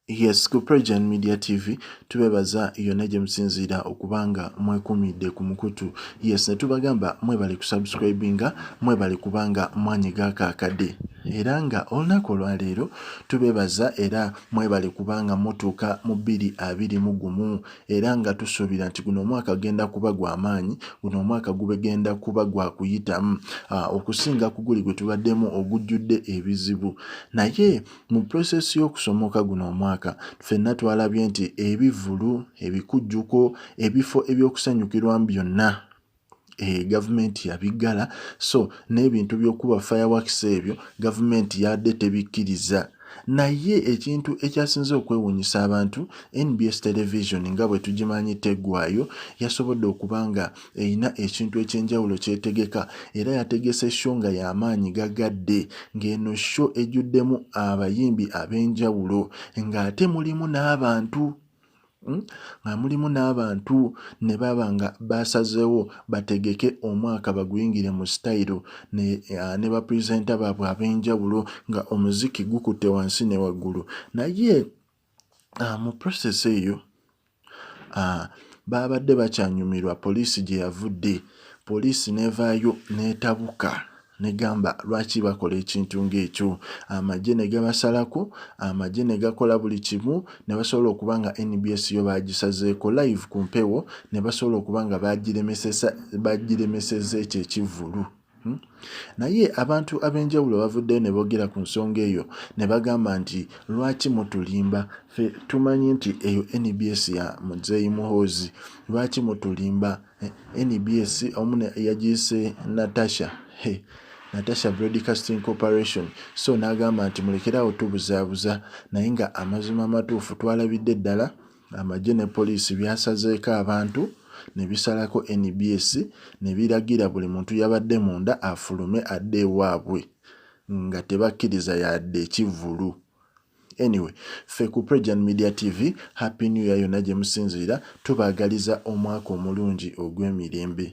Yes, ku Prejan Media TV tubebaza yonna gye musinziira okuba nga mwekumidde ku mukutu. Yes, ne tubagamba mwebale kusubscribinga, mwebale kubanga mwanyiga akaakadde. Era nga olunaku olwaleero tubebaza era mwebale kubanga mutuuka mu 2021 era nga tusuubira nti guno omwaka genda kuba gwa maanyi, guno omwaka gubegenda kuba gwa kuyitamu okusinga ku guli gwe tubaddemu ogujjudde ebizibu. Naye Mu process y'okusomoka guno omwaka, ffenna twalabye nti ebivvulu, ebikujjuko, ebifo eby'okusanyukirwamu byonna eh, gavumenti yabiggala so n'ebintu by'okukuba fireworks ebyo gavumenti yabadde tebikkiriza. Naye ekintu ekyasinze okwewuunyisa abantu, NBS Television nga bwe tugimanyi teggwaayo, yasobodde okuba nga erina ekintu eky'enjawulo ky'etegeka era yategese sho nga y'amaanyi gagadde ng'eno sho ejjuddemu abayimbi ab'enjawulo ng'ate mulimu n'abantu nga mulimu n'abantu ne baba nga baasazeewo bategeke omwaka baguyingire mu sitayiro ne, ne bapurizenta baabwe ab'enjawulo nga omuziki gukutte wansi ne waggulu naye mu process eyo Baabadde bakyanyumirwa poliisi gye yavudde poliisi n'evaayo n'etabuka n'egamba lwaki bakola ekintu ng'ekyo. Amagye ne gabasalako, amagye ne gakola buli kimu ne basobola okuba nga nbs yo baagisazeeko live ku mpewo ne basobola okuba nga baagiremesezza ekyo ekivvulu. Naye abantu ab'enjawulo bavuddeyo ne boogera ku nsonga eyo ne bagamba nti lwaki mutulimba ffe tumanyi nti eyo nbs ya muzeeyi Muhoozi lwaki mutulimba eh, nbs omu yagiyise Natasha hey. Natasha Broadcasting Corporation so n'agamba nti mulekerawo tubuzaabuza naye nga amazima amatuufu twalabidde ddala Amagye ne poliisi byasazeeko abantu ne bisalako nbs ne biragira buli muntu yabadde munda afulume adde ewaabwe nga tebakkiriza yadde ekivvulu. Anyway, ffe ku Prejan Media TV, Happy New Year yonna gye musinziira, tubaagaliza omwaka omulungi ogw'emirembe.